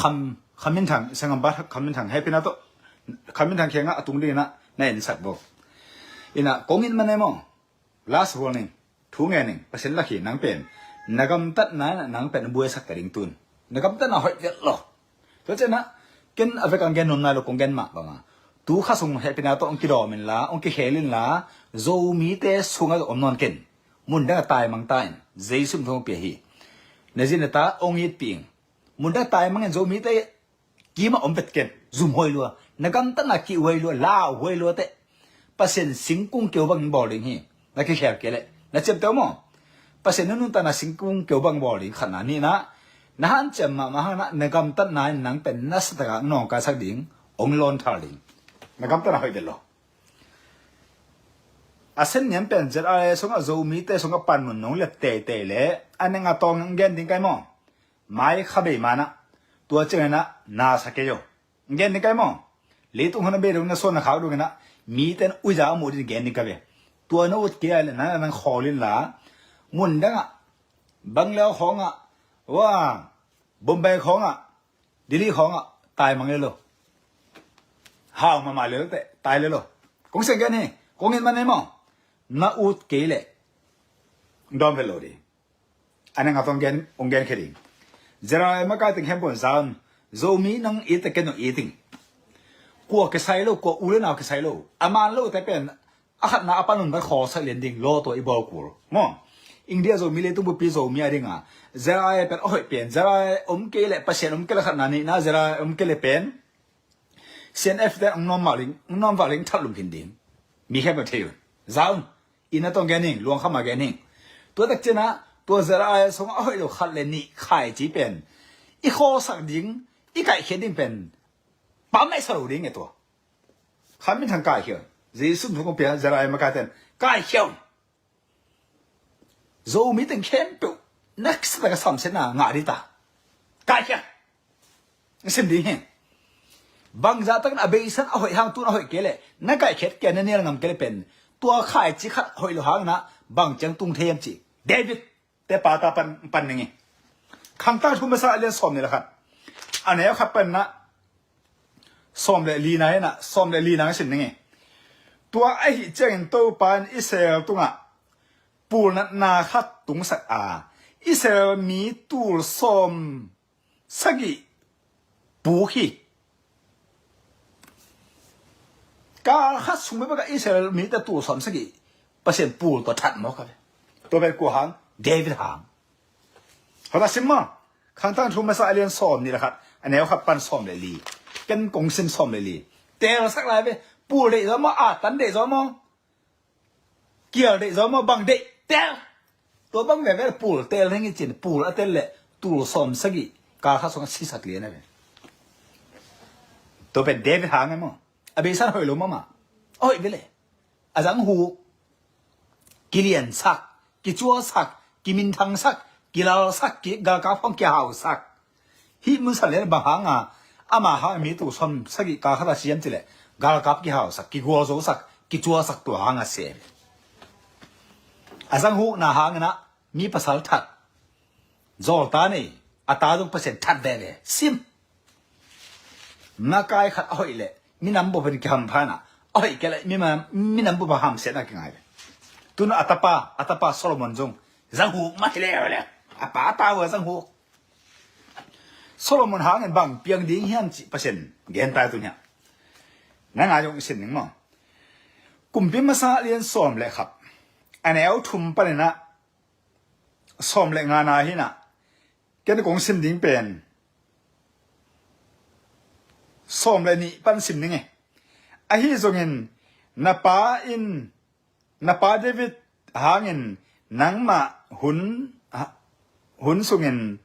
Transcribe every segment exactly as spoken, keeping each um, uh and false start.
Kham, Kham Min Thang, sangam ba Kham Min Thang, hehpihna tawh Kham Min Thang kiangah a tung dingin ah na ensak bo. Inah kong it man e maw. Last warning. Thu ngen ning, Pasian lak hi, nang pen na gamtatna inah nang pen buaisak ka ding tun. Na gamtatna hoih vet lo. Tua cianah ken a vekang gen nuam nai lo, kong gen mah banga tu kha sung hehpihna tawh hong kidawm inla, hong kikhel inla, Zomite sungah om nawn ken. Mundang a taimang ta in, Jesu min thawng pia hi. Na zi na ta hong itpih ing. Mundang a taimang in, Zomite kimah om vet ken. Zum huai lua, na gamtatna kih huai lua, lau huai lua teh. Pasian singkung keu bangin bawl ding hi. Na kikhel kei leh na ciamteh uh maw. Pasian na nuntakna singkung keu bang bawl ding, khatna. Nihna, na hanciam mahmah hangin ah na gamtatna in nang pen na satakah nawngkaisak ding, hong lawnthal ding. Na gamtatna hoih vet lo. A sen niam pen Z R A sungah Zomite sungah panmun nong let teitei leh a neng a tawng nang gen ding kai maw. Mai kha bei manah tua cianginah na sa kei uh. Gen ding kai maw. Leitung hon a bei dong na suan na khak dong inah mite in uiza a muh ding gen ding ka ve. Tua na ut kei a le na nang khawl inla, mundangah, Bangalore khawngah, wa, Bombay khawngah, Delhi khawngah taimang le lo. Hau mahmah le lo teh, tai le lo. Kong siang gen hi. Kong it man e maw. Na ut kei leh dawm vet lo ding. A neng a tawng gen, hong gen khe ding. Jerai makai teng khempeuh in za un. Zomi nang it teh ken hong it ing. Kua kisai lo, kua u le nau kisai lo. A man lo teh pen a khatna a panun ban khawlsak lian ding, law tua i bawl kul maw. India Zomi leitung bupi Zomi a dinga Jerai pen a hoih pen. Jerai om kei leh Pasian om kei leh khatna. Nihna, Jerai om kei leh pen C N F te hong nuam val ding, hong nuam val ding that lum khin ding. Mi khempeuh thei un. Za un. Inn a tawng gen hing, luang khama gen hing. Tua tak cianah tua Jerai sungah a hoih lo khat le nih khaici pen i khawlsak ding, i kaihkhiat ding pen pammaih sa lo ding e tua. Kha minthang kaikhia un. Jesu min thawng kong pia, Jerai makai ten kaikhia un. Zomi teng khempeuh na kisa taka samsiatna ngah ding ta. Kaikhia. Sim ding hi. Bangzah takin a beisan a hoih hang tun a hoih kei leh na kaikhiat kei, na nial ngam kei leh pen tua khaici khat hoih lo hangin ah bang ciang tung thei hiam cih David te pa ta pan, pan ning hi. Khangtang thu masa a lian sawm nih le khat, a neu khat panin ah sawm le lina hi nah, sawm le lina ka sim ning hi. Tua ahih ciangin Topa in Israel tungah pulnatna khat tungsak a, Israel mi tul sawm sagih puk hi. Kal khat sung bekbek ah Israel mite tul sawm sagih Pasian pul tua that mawk a ve. Tua pen kua hang? David hang. Hota sim maw. Khangtang thu masa a lian sawm nih le khat, a neu khat pan sawm le li. Ken kong sim sawm le li. Teelsak lai ve. Pul deih zaw maw, a tan deih zaw maw. Kial deih zaw maw, bang deih, tel. Tua bang veve pul tel heng i cin, pul a tel leh tul sawm sagih kal khat sungah sisak lian a ve. Tua pen David hang e maw. A beisan hoih lo mahmah. A hoih ve leh. A zang huk. Kiliansak, kicuasak, kiminthangsak, kilalsak, ki galkap hong kihausak. Hih mun san lian bang hanga ama hang mi tul sawm sagih kal khat a siam cileh galkap kihausak, kigualzosak, kicuasak tua hanga sem. A zang hukna hangin ah mi pasal that, zawlta nei, a ta zong Pasian that veve. Sim. Makai khat a hoih leh minam bup in kihampha in ah, a hoih kei leh minam, minam bup a hamsiatna kingai ve. Tun a tapa, a tapa Solomon zong zang huk mah hi leuleu. A pa a ta uh a zang huk. Solomon hangin bang piang ding hiam cih Pasian gen tai tun hiam? Na ngai zong i sin ning maw. Kumpi masa lian sawm le khat, a neu thum panin ah sawm le ngana hi nah. Ken kong sim ding pen sawm le nih pan sim ning e. Ahi zongin na pa in, na pa David hangin nangmah hun, hun sungin,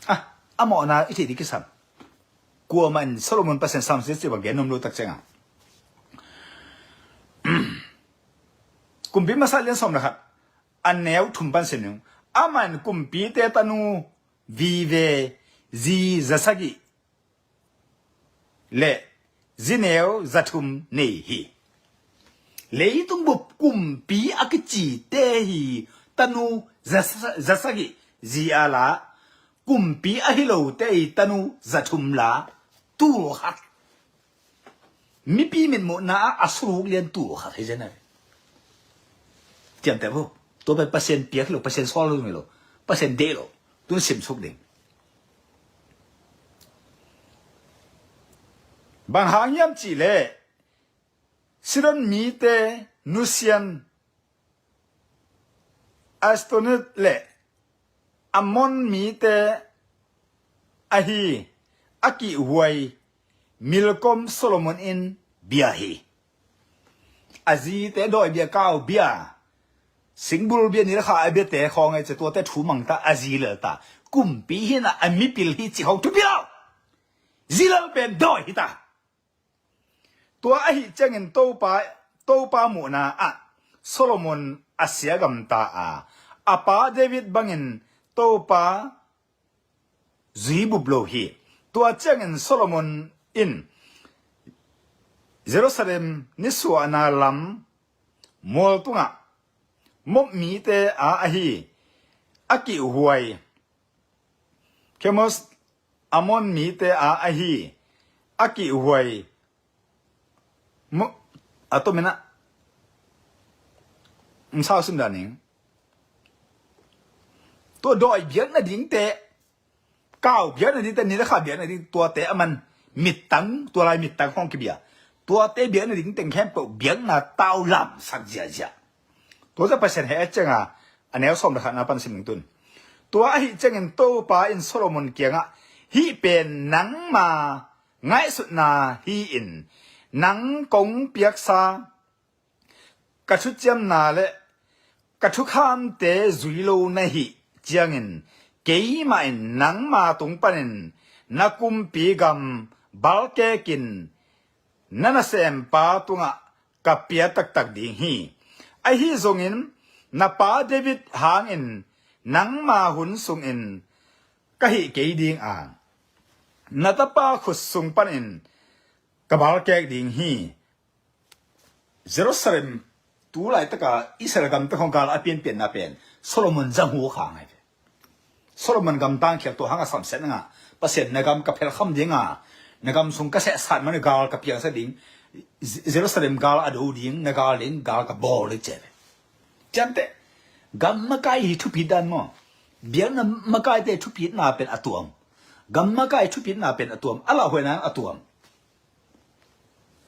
ah, a mawhna i theih ding kisam. Kuamah in Solomon Pasian samsiat cih bang gen nuam lo tak cianga. Kumpi masa lian sawm le khat, a neu thum pan sim ning. Amah in kumpite tanu vive zi za sagih le zi neu za thum nei hi. Leitung bup kumpi a kicite hi tanu za, za sagih zi a la, kumpi ahi lote i tanu za thum la tul khat. Mipi mitmuhna ah a suluk lian tul khat hi zen a ve. Tiamte vo. Tua pen Pasian piak hi lo, Pasian sawl lo hi lo, Pasian deih lo. Tun simsuk ding. Bang hang hiam cih leh Sidon mite nusian Ashdod le Ammon mite ahi a kihhuai Milkom Solomon in bia hi. A zite dawi bia, kau bia, singbul bia, nilkha a biate khawng ei ci, tuate thu mang ta, a zi lel ta. Kumpi hi na a mipil hi ci khawng thupi lo. Zi lel pen dawi hi ta. Tua ahi ciangin Topa, Topa muhna ah Solomon a sia gamta a, a pa David bangin Topa zui bup lo hi. Tua ciangin Solomon in Jerusalem nisuahna lam mual tungah Moab mite a ahi a kihhuai Kemos, Ammon mite a ahi a kihhuai Mo-, a tomin ah, n sau sim daning. Tua dawi biak nadingte, kau biak nadingte, nilkha biak nading, tuate a man mittang, tua lai mittang hong kibia. Tuate biak nading teng khempeuh biakna tau lamsak ziazia. Tua zia Pasian he a cianga a neu sawm le khatna pan sim ning tun. Tua ahi ciangin Topa in Solomon kiangah, hih pen nangma ngaihsutna hi-in, nang kong piaksa ka thuciamna le ka thukhamte zui lo na hih ciangin, keimah in nangma tung panin na kumpi gam balkekin na nasempa tungah ka pia taktak ding hi. Ahi zongin na pa David hangin nangma hun sungin ka hih kei ding a, na tapa khut sung panin ka balkek ding hi. Jerusalem, tu laitaka Israel gamte khawng gal a pianpianna pen Solomon zanghu kha ngai ve. Solomon gamtang khial tua hanga samsiatna ngah, Pasian na gam ka phelkham dinga, na gam sung ka sehsat mana gal ka piangsak ding, J-, Jerusalem gal a do ding, na gal ding gal ka bawl ding ci ve. Ciamteh, gam makai hi thupit dan maw? Biakna makaite thupitna pen a tuam. Gam makai thupitna pen a tuam. A lauhuaina a tuam.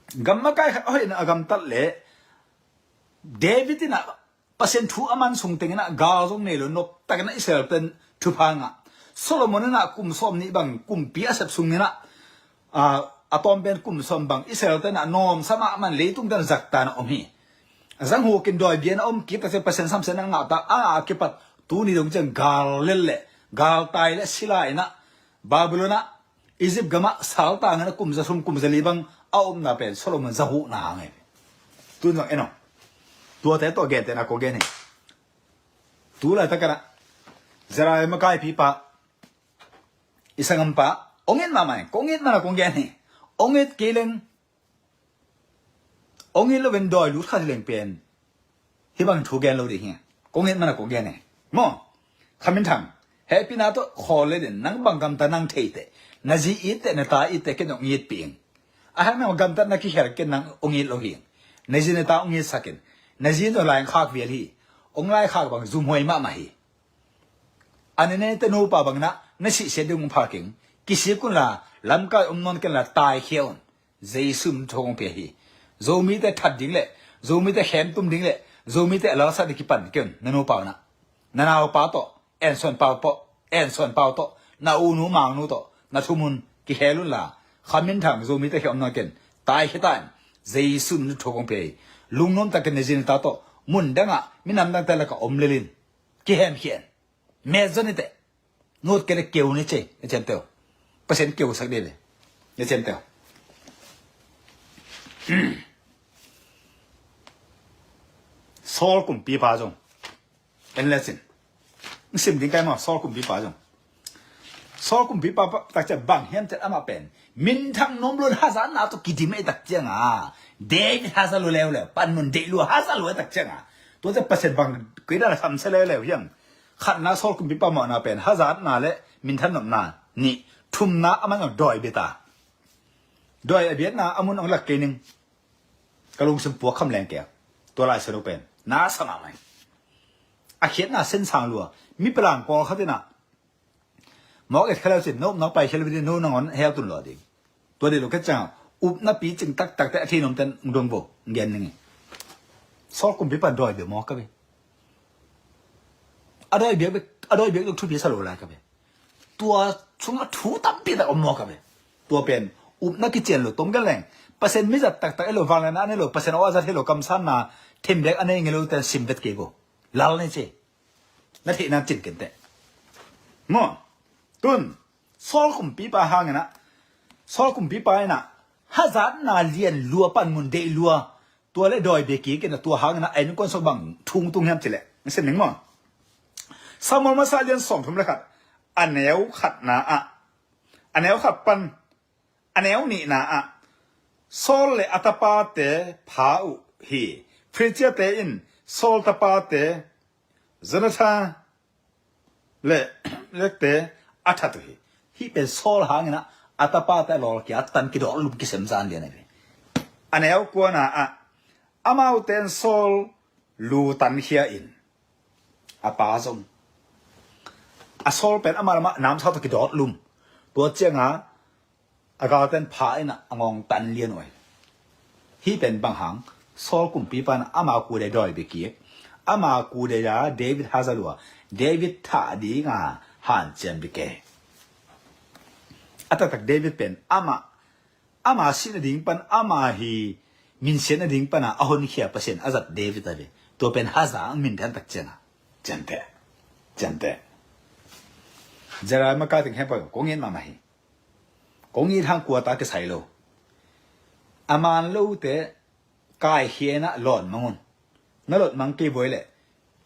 Gam makai khat a hoihna a gamtat leh David in ah Pasian thu a man sung tengin ah gal zong nei lo, noptakin ah Israel ten thupha ngah. Solomon in ah kum sawm nih bang kumpi a sep sungin ah, a, a tawm pen kum sawm bang Israel ten ah nawmsa mahmah in leitung ten ah zaktan a om hi. A zanghukin dawi biakna om kip tak ciang Pasian samsiatna ngah ta a, a kipat tuni dong ciang gal lel leh galtai leh sila in ah Babylon ah Egypt gamah saltangin a kum za thum kum za li bang a omna pen Solomon zahuhna hang hi. Tun zong en aw. Tuate tawh gentehna kong gen hi. Tu laitakin ah Zerah makaipipa, i sanggampa, ong it mahmah hi. Kong it mana kong gen hi. Ong it kei leng, ong it loin dawi lut kha hi leng pen hih bang thu gen lo ding hi. Kong it mana kong gen hi. Maw? Kha Min Thang, hehpihna tawh khawl le din, nang bang gamta nang theiteh, na zi itteh, na ta itteh, ken ong itpih ing. A hang nang gamtat na kikhel ken nang ong it lo hi. Na zi na ta ong itsak in. Na zi in zong lai ong khak vial hi. Ong lai khak bang zumhuai mahmah hi. A nene te nupa bangin ah na sihsiat ding ong phal keng. Kisik unla, lamkai om nawn kenla, taikhia un. Jesu min tawh kong pia hi. Zomite that ding leh, Zomite khemtum ding leh, Zomite a lalsat ding kipan kei un, na nupa un ah. Na naupa tawh, Ensuan Pau tawh, Ensuan Pau tawh, na unu Mangnu tawh, na thumun kikhel unla, Kha Min Thang Zomite khe om nawn ken, taikhia ta in, Jesu min tawh kong pia hi. Lungnuam takin na zi na ta tawh, mun dangah, minam dangte lakah om lel in. Kihemkhia in. Met zon iteh. Nut kei le keu ni cei, na ciamteh uh. Pasian keusak dih ve, na ciamteh uh. Saul kumpipa zong en le cin. Sim ding kai maw, Saul kumpipa zong. Saul kumpipa pa, tak ciang bang hiam cih leh amah pen minthang nuam lo in hazatna tawh kidim ahih tak cianga, David haza lua leuleu, panmun deih lua haza lua ahih tak cianga, tua ciang Pasian bang kei dan a samsia leuleu hiam? Khatna, Saul kumpipa mawhna pen hazatna le Minthan nopna nih, thumna a man zong dawi bia ta. Dawi a biatna a mun hong lak kei ning. Ka lungsim puak kham leng kei a. Tua Lai Siangtho pen na sa mahmah hi. A khiatna sen sang lua. Mi pelang pawlkhat in ah mawk et kha leu cin, no upna pai kha leu cin, no nangawn hel tun lua ding. Tua dih lo kei ciangah upna picing taktakte a thei nomten hong dong vo, hong gen ning hi. Saul kumpipa dawi bia mawk ka ve. A dawi biak, a dawi biak dong thupi sa lo lai ka ve. Tua sungah thu tampi tak om maw ka ve. Tua pen upna kician lo, tom gen leng. Pasian mizat taktak hi lo, vangliatna a nei lo, Pasian aw a zat hi lo, kamsanna thembek a nei ngei lo ten sim vet kei vo. Lal nei ci. Na theihna cin kei inteh. Maw. Tun Saul kumpipa hangin ah, Saul kumpipa in ah hazatna lian lua, panmun deih lua, tua le dawi bia kik in ah, tua hangin ah a innkuan sung bang thu tung hiam cih leh, na sim ning maw. Samuel masa lian sawmthum le khat, a neu khatna ah, a neu khat pan a neu nihna ah, Saul le a tapate pha uh hi. Filistiate in Saul tapate Jonathan le lekte a that uh hi. Hih pen Saul hangin ah a tapate a lawlkia tan kidawt lum kisem zan lian ahi ve. A neu kuana ah, amaute in Saul lu tankhia in, a pa zong, a Saul pen ama lamah namsau tawh kidawt lum. Tua cianga a galte in pha in ah a ngawng tan lian uh hi. Hih pen bang hang, Saul kumpipa in ama kudei dawi bia kik, ama kudei a David haza lua, David thah dinga hanciam bia kei. A taktak David pen ama, ama sih nading pan, ama hi minsiat nading pana a honkhia Pasian a zat David a ve. Tua pen haza ang min dan tak cianga. Cianteh. Cianteh. Jeremiah makai teng hempa kong it mahmah hi. Kong it hang kuata kisai lo. A man lote kaikhia in ah lawn mang un. Na lot mang kei voi leh,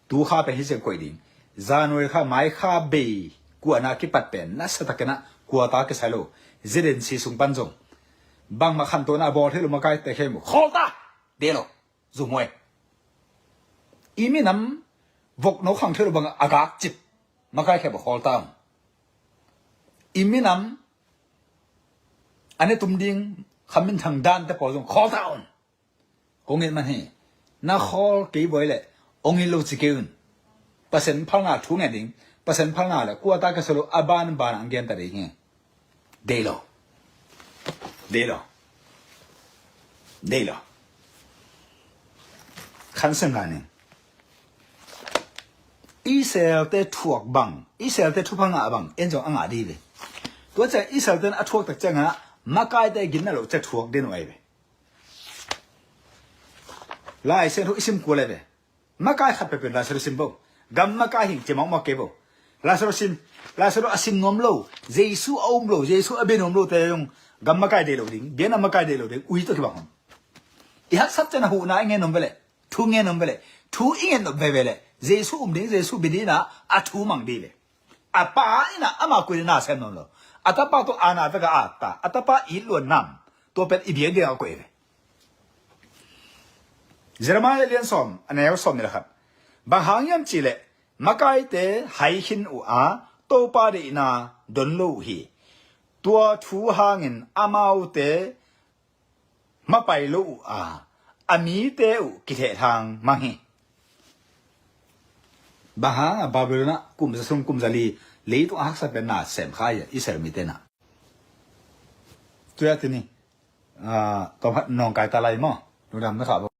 tu kha pen hih ciang koih ding. January kha, mai kha bei kuana kipat pen nasa takin ah kuata kisai lo. Zedensi sung pan zong bangmah khantohna a bawl thei lo, makaite khempeuh khawlta. Dei lo. Zumhuai. I minam vokno khang thei lo bang a gakcip. Makai khempeuh khawlta un. I minam a ne tum ding kha minthang dante pawl zong khawlta un. Kong it man hi. Na khawl kei voi leh hong it lo ci kei un. Pasian phalna thu ngen ding. Pasian phalna le kuata kisai lo, a banban ang genta ding hi. Dei lo. Dei lo. Dei lo. Khan sem la ning. Israelte thuak bang, Israelte thupha ngah bang en zong a ngah dih ve. Tua ciang Israelte in a thuak tak ciangin ah makaite ginna lo ciang thuak den uh ahi ve. Lai Siangtho i sim kul ahi ve. Makai khat peuhpeuh Lai Siangtho sim bo. Gam makai hing ci mawkmawk kei bo. Lai Siangtho sim, Lai Siangtho a sim nuam lo, Jesu a um lo, Jesu a bia nuam lote zong gam makai deih lo ding, biakna makai deih lo ding, ui tawh kibang hon. I haksat ciangin a huhna i ngen nuam ve leh, thu ngen nuam ve leh, thu i ngen nuam veve leh, Jesu um ding, Jesu bia dingin ah a thu mang dih ve. A pa in ah ama kudei na sem nuam lo. A tapa tawh a na vek a atta, a tapa it luan nam. Tua pen i biak ding a koih ve. Jeremiah lian sawm, a neu sawm nih le khat. Bang hang hiam cih leh makaite hai khin uh a, Topa deihna don lo uh hi. Tua thu hangin amaute mapai lo uh a, a mite uh kithehthang mang hi. Bang hang a Babylon ah kum za sung, kum za li, leitung a haksa pen na sem kha hi a, Israel mite na. Tuya tini, ah, tawmhat nawngkai ta lai maw? Lungdam na kha bo.